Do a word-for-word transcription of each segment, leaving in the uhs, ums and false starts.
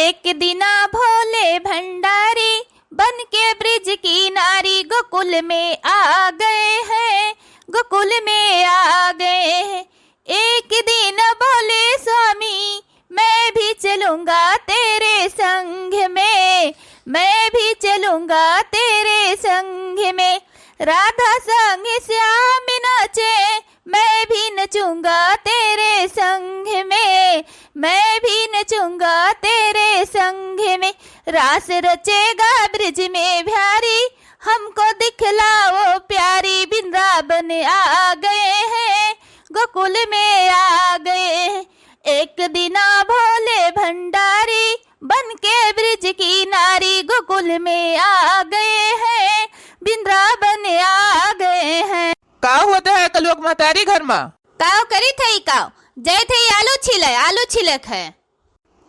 एक दिना भोले भंडारी बन के ब्रिज की नारी गोकुल में आ गए हैं, गोकुल में आ गए हैं। एक दिन बोले स्वामी, मैं भी चलूंगा तेरे संग में, मैं भी चलूंगा तेरे संग में। राधा संग श्याम नाचे, मैं भी नचूंगा तेरे संग में, मैं भी नचूंगा तेरे संग में। रास रचेगा ब्रिज में बिहारी, हमको दिखलाओ प्यारी। वृंदावन आ गए हैं, गोकुल में आ गए हैं। एक दिना भोले भंडारी बन के ब्रिज की नारी गोकुल में आ गए हैं, वृंदावन आ गए हैं। का होत है कलुआ क महतारी घर मा? काव करित है ई काव? जय थे आलू छिले, आलू छिलक है।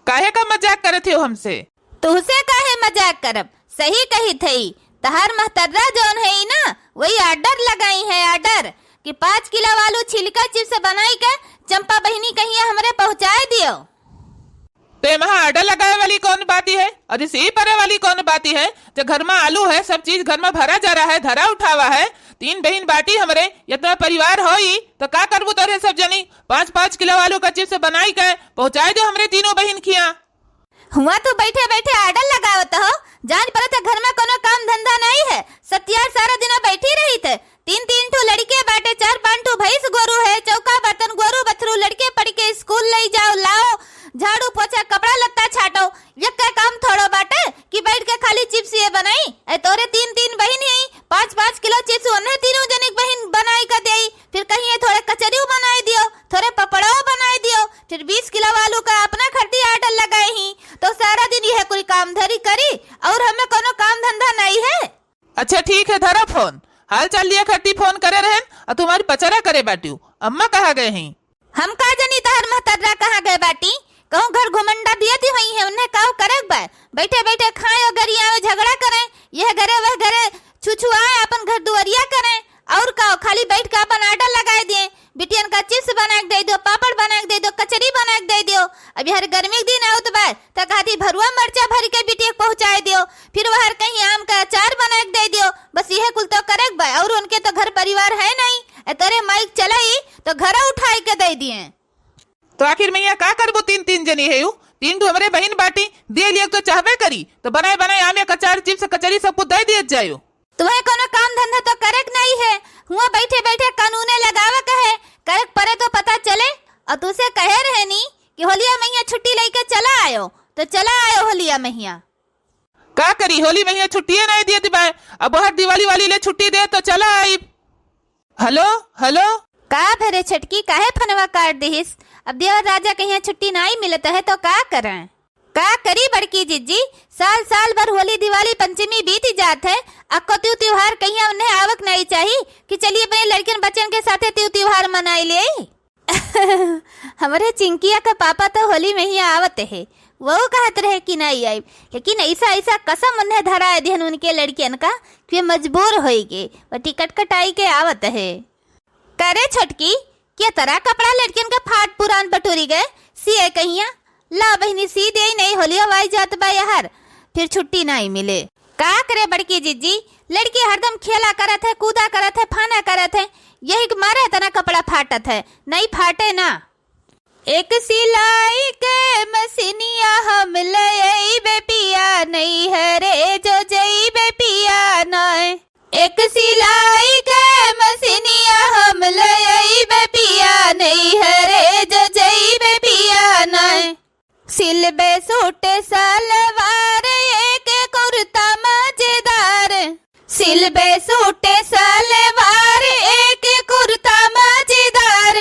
काहे का मजाक करत हो हमसे? तुहसे काहे मजाक करब? सही कहित है ई। तहार महतर्रा जौन है ई ना, वही order लगाई है, order, कि पाँच किलो आलू छिलका chips बनाई के चंपा बहिनी कहिया हमरे पहुँचाए दियो। तो एमा order लगाए वाली कौन बाती है? और इस ई परे वाली कौन बाती है? जब घर मा आलू है, सब चीज घर मा भरा जा रहा है, धरा उठावा है, तीन बहिन बाटी हमरे, इतना परिवार होई, तो का करबू तोरे सब जनी? पाँच पाँच किलो आलू का chips बनाई के पहुँचाए दियो हमरे तीनों बहिन खिया। हुआ तू बैठे बैठे order लगावत हो, जान पड़त है घर मा कोनो काम धंधा नहीं है, सत्यार सारा दिना बैठी रहित है। तीन तीन ठो लड़के बाटे, चार पाँच ठो भैंस गोरू है, चौका बर्तन गोरू बथरू, लड़के पढ़ के स्कूल लई जाओ लाओ, झाड़ू पोछा कपड़ा लत्ता छाटो, यक्का काम थोड़ो बाटे कि बैठ के खाली chips ये बनाई। ए तोरे तीन तीन बहिन ही, पाँच पाँच किलो chips उन्हें तीनों जनिक बहिन बनाई का देई, फिर कहीं ये थोड़े कचरियो बनाई दियो, थोड़े पपड़ो बनाई दियो, फिर बीस किलो आलू का अपना खर्दी order लगाए ही, तो सारा दिन यह कोई काम धरी करी और हमें कोनो काम धंधा नहीं है। अच्छा ठीक है, धरा फोन। हाल चाल लिया खातिर फोन करे रहन, और तुम्हारी पचरा करे बाटियो। अम्मा कहाँ गए हैं? हम का जानी तहर महतर्रा कहाँ गए बाटी? कहूँ घर घुमंडा दिया दी हुई है, उन्हें काव करक बा? बैठे बैठे खाए और गरियावे, झगड़ा करें, यह घरे वह घरे छुछुआए, अपन घर दुआरिया करें। और काव, खाली बैठ के अपन order लगाए दिए। बिटियन का chips बना के दे दो, पापड़ बना के दे दो, कचरी बना के दे दो। अब यार गर्मी के दिन आवत बा, त कहती भरुआ मरचा भर के बिटिया के पहुँचाए दियो, फिर वहर कहीं आम का अचार बना के दे दियो। बस यह कुल तो करक बा, और उनके तो घर परिवार है नहीं। ए तोरे माइक चलाई तो घर उठाए के दे दिए। तो आखिर में यहाँ का करबो? तीन तीन जनी है यू, तीन ठो हमरे बहिन बाटी, दे लिए तो चाहबे करी, तो बनाए बनाए आम या अचार, chips, कचरी सब कुछ दे दिए जायो। तुम्हें कोनो काम धंधा तो करक नहीं है, हुआ बैठे बैठे कानूने लगावक है, करक परे तो पता चले। और तुसे कहे रहनी कि होलिया महिया छुट्टी लेके चला आयो, तो चला आयो होलिया महिया। का करी, होली महिया छुट्टिए नहीं दिए दिबाए, अब हर दिवाली वाली ले छुट्टी दे तो चला आई। हेलो, हेलो। का भरे छटकी, काहे फनवा काट दिहिस? अब देवर राजा कहिया छुट्टी नाई मिलत है तो का करें? का करी बड़की जिज्जी, साल साल भर होली, दिवाली, पंचमी बीत जात है, अक्को त्यू त्योहार कहिया उन्हें आवक नाई चाही कि चलिए अपने लड़कियन बच्चन के साथे त्यू त्योहार मनाई ले। हमरे चिंकिया का पापा तो होली महिया आवत है, वो कहत रहे कि नाई आइब, लेकिन ऐसा ऐसा कसम उन्हें धराए दिहन उनके लड़कियन का कि वे मजबूर होई गे, वो टिकट कटाई के आवत है। करे छोटकी, के तरह कपड़ा लड़कियन के फाट पुरान बटोरी गए, सिए कहिया। ला बहिनी, सी देई नहीं, होलियो वाई जात बा यहर, फिर छुट्टी नहीं मिले। का करे बड़की जिज्जी, लड़की हरदम खेला करत है, कूदा करत है, फाना करत है, यही के मारे इतना कपड़ा फाटत है, नहीं फाटे ना। एक सिलाई के मशीनिया हम ले अइबे पिया, नैहरे जो जइबे पिया, नहीं। एक सिलाई के मशीनिया हम ले अइबे पिया, नैहरे जो जइबे पिया, नहीं। सिलबे सूट सलवार एक कुर्ता मजेदार, सिलबे सूट सलवार एक कुर्ता मजेदार,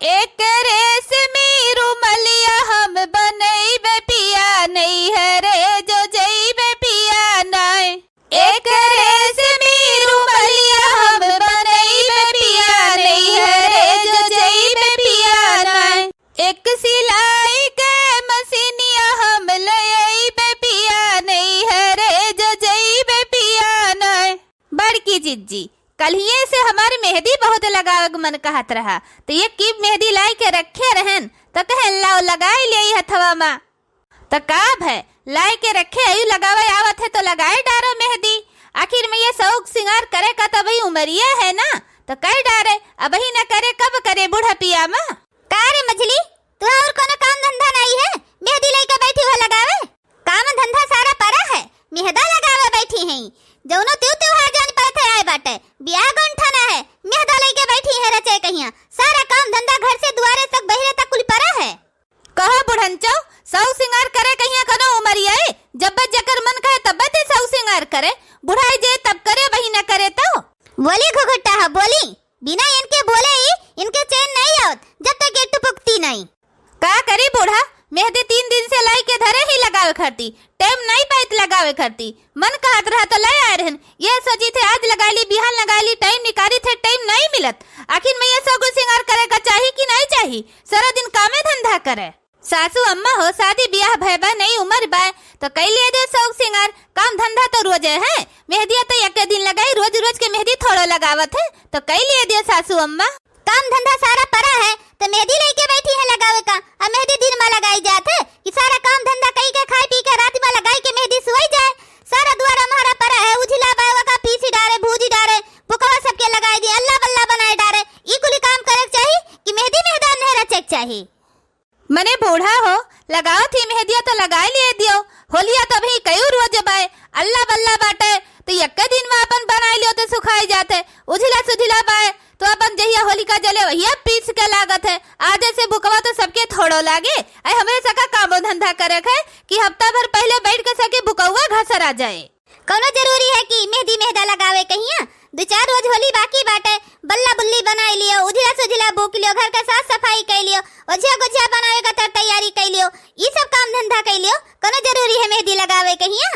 एक रेशमी रुमलिया हम बनइबे पिया, नैहरे जो जइबे पिया, नहीं। एक रेशमी रुमलिया हम बनइबे पिया, नैहरे जो जइबे पिया, नहीं। एक सिलाई के मशीनिया हम ले अइबे पिया, नैहरे जो जइबे पिया, नहीं। बड़की जिज्जी, कल्हिये से हमार मेहंदी बहुत लगावे के मन कहत रहा, तो ये कीप मेहंदी लाई के रखे रहन, तो कहन लाओ लगाई ले हथवा मा। त का भय, लाए के रखे आयु, लगावे आवत है तो लगाए डारो मेहदी। आखिर में ये शौक सिंगार करे का तो अबही उमरिया है ना, तो कर डारे। अबही न करे, कब करे बुढ़पिया में? का रे मझली, तू और कोनो काम धंधा नहीं है? मेहदी लइके बैठी हो लगावे? काम धंधा सारा परा है, मेहदा लगावे बैठी हैं। जौनो त्यू त्योहार जान परत है आए बाटे, बियाह गौंठा ना है, मेहदा लइके बैठी है रचे कहिया। सारा काम धंधा घर से दुआरे तक बहिरे तक कुल परा है। कहो बुढ़ंचो, सौ सिंगार करे कहिया कनो उमरिया है? जब जेकर मन कहे तब ते सौ सिंगार करे, बुढ़ाई जे तब करे, वही न करे तो। बोली घुघुट्टा है, बोली। बिना इनके बोले ही इनके चैन नहीं आवत, जब तक ये टुपुकती नहीं। का करी बूढ़ा, मेहदी तीन दिन से लाई के धरे ही लगावे खरती, टाइम नहीं पाइत लगावे खरती। मन कहत रहा तो ले आए रहन, ये सोची थे आज लगाई ली, बिहान लगाई ली, टाइम निकारी थे, टाइम नहीं मिलत। आखिर में ये सगुन सिंगार करे का चाही कि नहीं चाही? सारा दिन कामे धंधा करे। सासू अम्मा हो, शादी बियाह भय बा, नई उम्र बा, तो कई लिए दे शौक सिंगार। काम धंधा तो रोजे है, मेहदिया तो एक दिन लगाई, रोज रोज के मेहदी थोड़ो लगावत है, तो कई लिए दे सासू अम्मा। काम धंधा सारा परा है, तो मेहदी लइके बैठी है लगावे का। अब मेहदी दिन में लगाई जात है कि सारा काम धंधा कई के खाए पी के रात में लगाई के मेहदी सुई जाए। सारा दुआरा महारा परा है, उझिला बाय, वका पीसी डारे, भूजी डारे, बुकवा सबके लगाई दी, अल्ला बल्ला बनाए डारे। ई कुली काम करे के चाही कि मेहदी मेहदा नहीं रचे के चाही? मने बूढ़ा हो, लगावत ही मेहदिया तो लगाए लिए दियो। होलिया तो अभी कयू रोज बाय, अल्ला बल्ला बाटे, तो यक्के दिन में अपन बनाए लियो तो सुखाए जात है। उझिला सुझिला बाय, तो अपन जहिया होलिका जले वहिया पीस के लागत है। आजे से बुकवा तो सबके थोड़ो लागे। ऐ हमरे सका कामो धंधा करे है कि हफ्ता भर पहले बैठ के सके बुकवा घसरा जाए। कौनो जरूरी है कि मेहदी मेहदा लगावे कहिया? दो चार रोज होली बाकी बाटे, बल्ला बुल्ली बनाई लियो, उझिला सुझिला बूक लियो, घर के साफ सफाई कई लियो, ओझिया गोझिया बनावे का तर तैयारी कई लियो, ई सब काम धंधा कई लियो। कौनो जरूरी है मेहदी लगावे कहिया?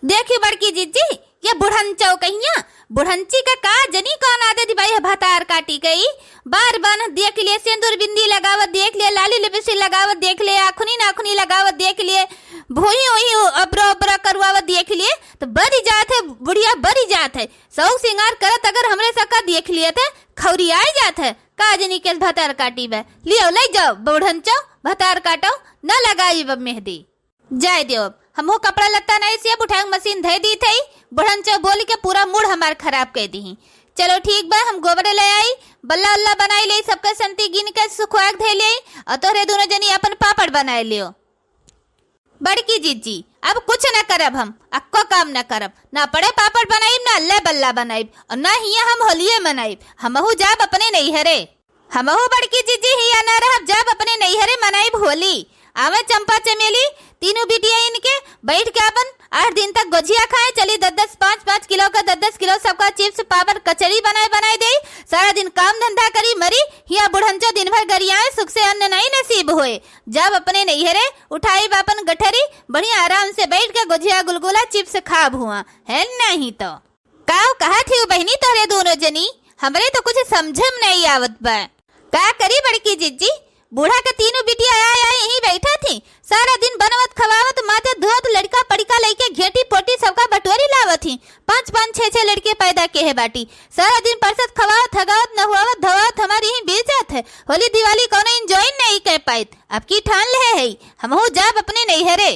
देखी बड़की जिज्जी, ये बुढ़ंचो कहिया, बुढ़ंची का का जनी कौन आदत बाई है भतार काटी गई। बार बार देख लिए, सेंदूर बिंदी लगावत देख लिए, लाली लिपस्टिक लगावत देख लिए, आखुनी नाखुनी लगावत देख लिए, भोई ओही अबरो अबरा करवावत देख लिए, तो बरी जात है बुढ़िया, बरी जात है। सौ सिंगार करत अगर हमरे सका देख लिए थे, खौरी आई जात है। का जनी के भतार काटी बे, लियो ले जाओ बुढ़ंचो, भतार काटो, न लगाई बब मेहदी। जाए दियो, अब हमहू कपड़ा लत्ता नहीं सियब, उठाए मशीन धे दी थई। बुढ़ंचो बोल के पूरा मूड हमार खराब कर दी। चलो ठीक बा, हम गोबर ले आई, बल्ला उल्ला बनाई ले, सबके संती गिन के सुखवाए के धे ले, और तोहरे दोनों जनी अपन पापड़ बनाए लियो। बड़की जिज्जी, अब कुछ न करब हम, अक्को काम न करब, ना पड़े पापड़ बनाई, ना अल्ले बल्ला बनाई, और ना हिया हम होलिये मनाई। हमहू जाब अपने नैहरे। हमहू बड़की जिज्जी हिया ना रहब, जाब अपने नैहरे मनाइब होली। आवे चंपा चमेली, तीनों बिटिया इनके, बैठ के अपन आठ दिन तक गोझिया खाए, चली दस दस, पाँच पाँच किलो का, दस दस किलो सबका चिप्स, पापड़, कचरी बनाए बनाए देई। सारा दिन काम धंधा करी, मरी हिया बुढ़ंचो दिन भर गरियाए, सुख से अन्न नहीं नसीब होए। जाब अपने नैहरे, उठाइब अपन गठरी, बढ़िया आराम से बैठ के गोझिया गुलगुला चिप्स खाब हुआ, है नहीं तो। काव कहत हिउ बहिनी तोहरे दोनों जनी? हमरे तो कुछ समझे में नहीं आवत बा। का करी बड़की जिज्जी, बूढ़ा के तीनों बिटिया आय आय यहीं बैठा थी, सारा दिन बनवत खवावत माजत धोवत लड़का पड़िका लइके घेटी पोटी सबका बटोरी लावत ही। पाँच पाँच छह छह लड़के पैदा के है बाटी, सारा दिन परसत खवावत हगावत नहुआवत धवावत हमारी ही बीत जात है। होली दिवाली कौनो enjoy नहीं कर पाइत, अब की ठान ले है, हमहू जाब अपने नैहरे।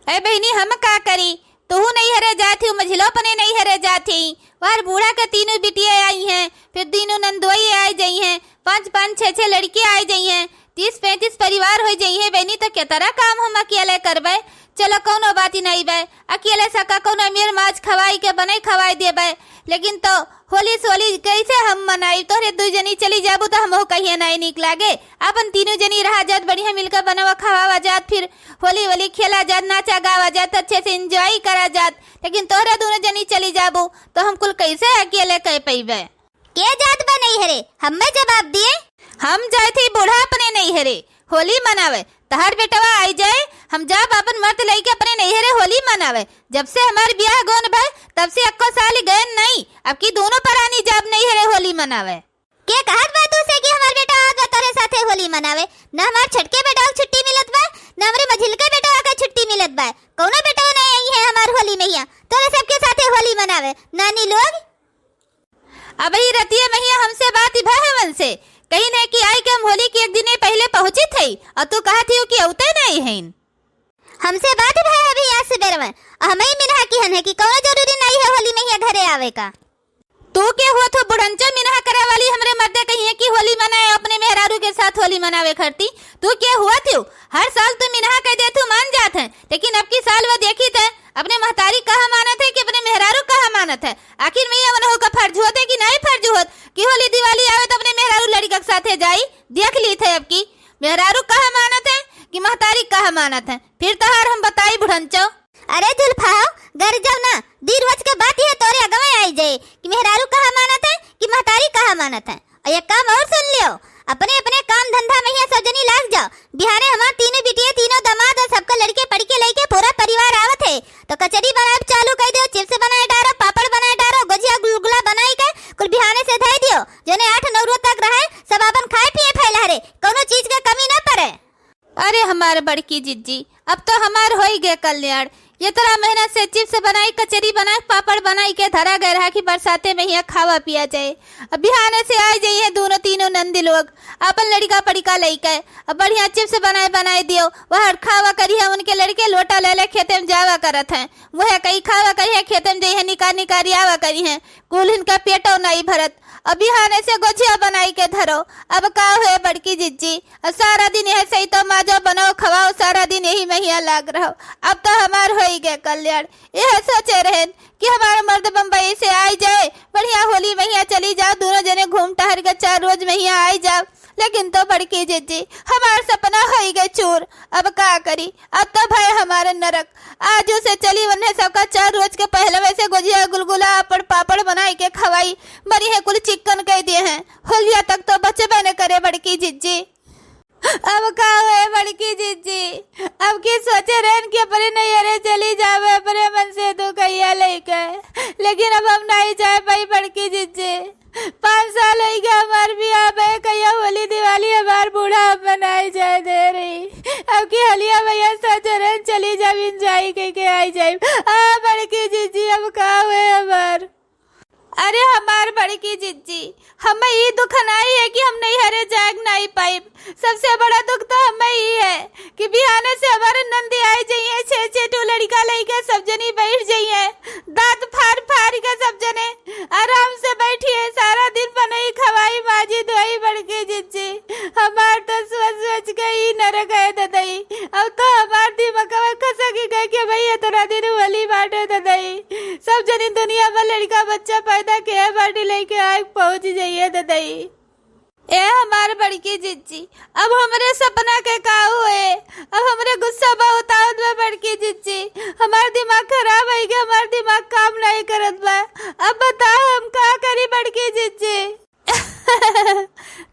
ए बहिनी, हम का करी? तुहू नैहरे जात ही, मझिलो अपने नैहरे जात ही। वार बूढ़ा के तीनों बिटिया आई हैं, फिर तीनों नंदोई आई जाई हैं, पाँच पाँच छह छह लड़के आई जाई हैं, तीस पैंतीस परिवार हो जाई हैं बहिनी, तो केतरा काम हम अकेले करबे? चलो कौनो बात ही नहीं बे, अकेले सका कौनो अमीर माछ खवाई के बनई खवाई देबे, लेकिन तो होली सोली कैसे हम मनाई? तोहरे दुई जनी चली जाबू तो हमहू कहिए नहीं नीक लागे। अपन तीनों जनी रहा जात, बढ़िया मिलकर बनावा खावा जात, फिर होली वोली खेला जात, नाचा गावा जात, अच्छे से enjoy करा जात। लेकिन तोहरे दोनों जनी चली जाबू तो हम कुल कैसे अकेले कह पइबे? के जात बा नैहरे? हम्मे जवाब दिए। हम जाए थी बूढ़ा अपने नैहरे होली मनावे, तहार बेटवा आई जाए, हम जाब अपन मर्द लइके अपने नैहरे होली मनावे। जब से हमार बियाह गोन भय, तब से अक्को साल गयन नहीं, अब की दोनों परानी जाब नैहरे होली मनावे। के कहत बा तू से कि हमार बेटा आवत बा तोरे साथे होली मनावे? ना हमार छोटके बेटवा के छुट्टी मिलत बा, ना हमरे मझिलके बेटवा के छुट्टी मिलत बा। कौनो बेटवा नहीं आई है हमार होली में हिया तोरे सबके साथे होली मनावे। नानी लोग, अबही रतिया महिया हमसे बात भय है उनसे, कही नहीं कि आई के हम होली के एक दिने पहले पहुँची थी, और तू कहत ही कि अवते नहीं है। हमसे बात भय अभी आज सुबेर में। हमही मिनहा किहन है कि कौनो जरूरी नहीं है होली में हिया घरे आवे का। तू के हुआ थो बुढ़ंचो मिनहा करे वाली, हमरे मर्दे कहिए कि होली मनाए अपने मेहरारू के साथ होली मनावे खरती। तू के हुआ थी? हर साल तू मिनहा कह दे तू मान जात है, लेकिन अब की साल वो देखी थे अपने महतारी कहा मानत है कि अपने मेहरारू कहा मानत है। आखिर में ये उनहु का फर्ज होत है कि नहीं फर्ज होत कि होली दिवाली आवे तो अपने मेहरारू लड़का के साथे जाई? देख ली थे अब की मेहरारू कहा मानत है कि महतारी कहा मानत है। फिर तहार हम बताई बुढ़ंचो। अरे जुल्फाओ, गर जाओ ना, दी रोज के बात ये तोरे अगवे आई जाए कि मेहरारू कहा मानत है कि महतारी कहा मानत है। और एक काम और सुन लियो, अपने अपने काम धंधा में हिया सब जनी लाग जाओ। बिहाने हमार तीनों बिटिया, तीनों दामाद और सबका लड़के पड़के लइके पूरा परिवार आवत है, तो कचरी बनाए चालू कर दो, चिप्स बनाए डारो, पापड़ बनाए डारो, गुजिया गुलगुला बनाई के कुल बिहाने से धई दियो। जने आठ नौ रोज तक रहे, सब अपन खाए पिए फैला रे, कौनो चीज के कमी ना पड़े। अरे हमार बड़की जिज्जी, अब तो हमार होई गए कल्याण। इतना मेहनत से चिप्स बनाई, कचरी बनाई, पापड़ बनाई के धरा गए रहा कि बरसाते में हिया खावा पिया जाए। अब बिहाने से आ जाइए दोनों तीनों नंदी लोग, अपन लड़का पड़िका लइके। अब बढ़िया चिप्स बनाए बनाए दियो, वह खावा करी है। उनके लड़के लोटा ले ले खेते में जावा करत हैं, वह कई खावा करी है, खेते में जाइए निकार निकारी आवा करी है। कुल इनका पेटो नहीं भरत। अब बिहाने से गोझिया बनाई के धरो। अब का हुए बड़की जिज्जी, अब सारा दिन यह सही तो माजो बनाओ खवाओ, सारा दिन यही में हिया लाग रहो। अब तो हमार होई गए कल्याण। यह सोचे रहन कि हमारा मर्द बम्बई से आई जाए, बढ़िया होली में हिया चली जाओ, दोनों जने घूम टहर के चार रोज में हिया आई जाओ। लेकिन तो बड़की जिज्जी, हमार सपना होई गए चूर। अब का करी, अब तो भय हमारे नरक। आजू से चली उन्हें सबका चार रोज के पहलवे से गुजिया गुलगुला अपन पापड़ बनाई के खवाई। मरी है कुल चिक्कन कह दिए हैं, होलिया तक तो बचबे न करे बड़की जिज्जी। अब का हुए बड़की जिज्जी, अब की सोचे रहन कि अपने नैहरे चली जावे अपने मन से दुखैया लेके, लेकिन अब हम नहीं जाए पाई बड़की जिज्जी। पाँच साल होई गए हमार बियाह में, कहिया होली दिवाली हमार बूढ़ा अब मनाई जाए दे रही। अब की हलिया भैया सोच रहे चली जाब, enjoy कह के आई जाए। आ बड़की जिज्जी, अब का हुए हमार? अरे हमार बड़की जिज्जी, हमें ई दुख नाई है कि हम नैहरे जाग नाई पाइब। सबसे बड़ा दुख तो हमें ई है कि बिहाने से हमारे नंदी आई जाइए, छह छह ठो लड़का लइके सब जनी बैठ जाइए, दांत फाड़ फाड़ के सब जने आराम से बैठी है, सारा दिन बनई, खवाई, माजी, धोई बड़की जिज्जी। हमार तो सोच सोच के ई नरक है ददई। अब तो हमार दिमागवा खसक गए कि भाई इतना दिन होली बाटे ददई, सब जनी दुनिया में लड़का बच्चा पैदा के बाटी लेके आए पहुंच जाइए ददई। ए हमार बड़की जिज्जी, अब हमरे सपना के का हुए? अब हमरे गुस्सा बहुत आवत बा बड़की जिज्जी, हमार दिमाग खराब है कि हमार दिमाग काम नहीं करत बा। अब बताओ हम का करी बड़की जिज्जी?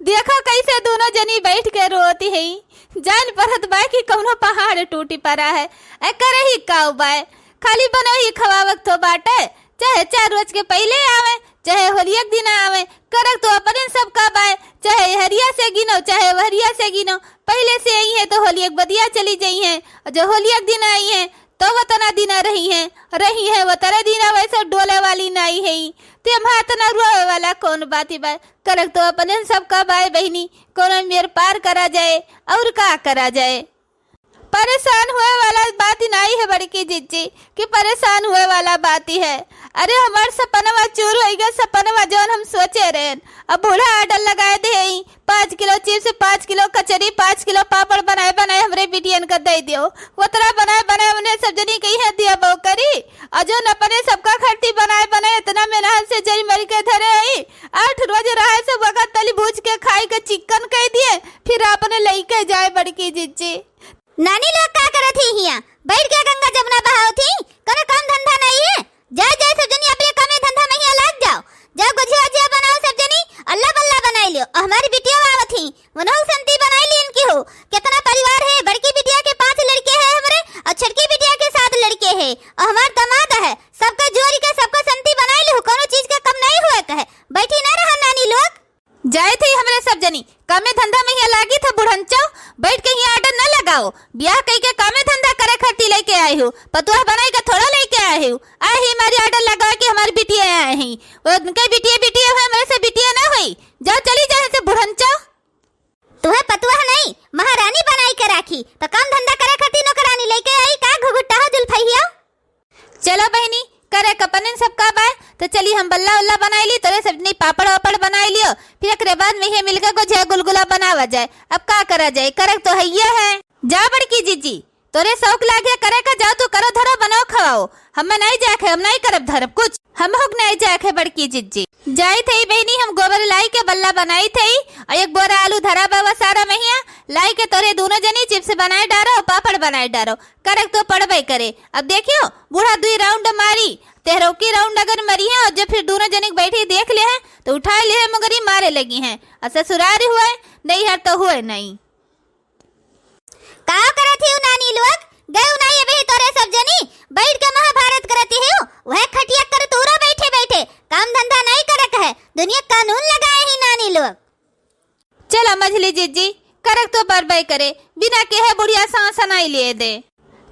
देखो कैसे दोनों जनी बैठ के रोती है, जान परत बा कि कौनो पहाड़ टूटी पड़ा है। ए करे ही का बा, खाली बनई खवावक तो बाटे, चाहे चार रोज के पहिले आवे, चाहे होलिया के दिन आवे, करक तो अपने सबका बाय, चाहे हरिया से गिनो, चाहे वहरिया से गिनो, पहिले से आई है तो होलिया के बदिया चली जाई है, और जो होलिया के दिन आई है तो वतना दिन रही है, रही है वतना दिन, वैसे डोले वाली नाई है। ते हम हाथ ना रोवे वाला कौन बात बा, करक तो अपने सबका बाय बहिनी, कोनो मेर पार करा जाए और का करा जाए। परेशान हुए वाला बात ही नाई है बड़की जिज्जी, कि परेशान हुए वाला बात ही है। अरे हमार सपनवा चूर होई गया, सपनवा जौन हम सोचे रहन। अब बूढ़ा order लगाए दे हई, पाँच किलो चिप्स, पाँच किलो कचरी, पाँच किलो पापड़ बनाए बनाए हमरे बिटियन का दे दियो। उतरा बनाए बनाए उन्हें सब जनी कही है दिया बो करी। और जौन अपने सबका खरती बनाए बनाए इतना मेहनत से जरी मरी के धरे हई, आठ रोज रहे सब वगत तली भूज के खाई के चिकन कह दिए, फिर आपने लइके जाए बड़की जिज्जी। नानी लोग का करत ही हिया? बैठ के गंगा जमुना बहावत ही, कोनो काम धंधा नहीं है? जाए जाए सब जनी अपने कामे धंधा में हिया लाग जाओ। जाओ गुझिया उझिया बनाओ सब जनी, अल्ला बल्ला बनाई लियो। और हमारी बिटिया आवत ही, उन्हों संती बनाई ली इनकी हो। कितना परिवार है, बड़की बिटिया के पांच लड़के हैं हमरे, और छोटकी बिटिया के सात लड़के हैं, और हमार दामाद है। सबका जोड़ी के सबका संती बनाई लियो, कोनो चीज का कम नहीं हुए कहे। बैठी ना रहा नानी लोग। जाए थे हमरे सब जनी, कामे धंधा में हिया लागी था बुढ़ंचो, बैठ के हिया order न लगाओ। ब्याह कई के कामे धंधा करे खातिर लेके आए हो, पतुआ बनाई के थोड़ा लेके आए हो। आए ही हमारी order लगाओ कि हमारी बिटिया आए हैं, उनके बिटिया बिटिया हुए, हमरे से बिटिया ना हुई। जाओ चली जाए से बुढ़ंचो। तुहे पतुआ नहीं, महारानी बनाई के राखी, तो काम धंधा करे खातिर नौकरानी लेके आई का? हम बल्ला उल्ला बनाई ली, तोरे सब जनी पापड़ वापड़ बनाई लियो, फिर एकरे बाद में ये मिलके को झे गुलगुला बनावा जाए। अब का करा जाए, करक तो हइये है। जा बड़की जिज्जी, तोरे शौक लागे करे का, जाओ तू करो धरो, बनाओ खवाओ, हमें नहीं जाए के, हम नहीं करब धरब कुछ, हम हुक नहीं जाए के बड़की जिज्जी। जाई थई बहिनी, हम गोबर लाई के बल्ला बनाई थई, और एक बोरा आलू धरा बाबा सारा महिया, लाई के तोरे दोनों जनी चिप्स बनाए डारो, पापड़ बनाए डारो, करक तो पड़बे करे। अब देखियो, बूढ़ा दुई राउंड मारी, तेहरौकी राउंड अगर मरी है और जब फिर दोनों जनिक बैठी देख ले हैं, तो उठाए ले हैं मुगरी मारे लगी हैं। और ससुरारी हुए, नैहर तो हुए नहीं। का करत ही नानी लोग? गयो नहीं अबही तोरे सब जनी? बैठ के महाभारत करत ही। वह खटिया कर तूरो बैठे बैठे। काम धंधा नहीं करक है। दुनिया कानून लगाए ही नानी लोग। चला मझली जिज्जी, करक तो बरबे करे, बिना केहे बुढ़िया सांस नहीं लिए दे।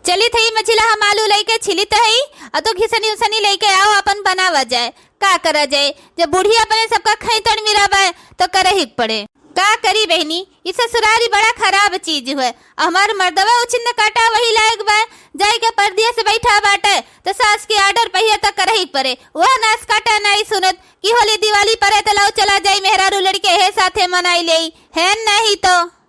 चली थई मझिला, हम आलू लेके छिलित हई, अ तो घिसनी उसनी लेके आओ, अपन बनावा जाए। का करा जाए, जब बुढ़िया अपने सबका खई तड़ मिराबा, तो करही के पड़े। का करी बहिनी, ई ससुरारी बड़ा खराब चीज हुए। हमार मर्दवा उछिन्न काटा वही लायक बा, जाए के परदेस बैठा बाटे, तो सास के आर्डर पहिया तो करही के पड़े। वह नास काटा नहीं सुनत कि होली दिवाली परे तो लाओ चला जाई, मेहरारू लड़के है साथे मनाई लेई, है नहीं तो।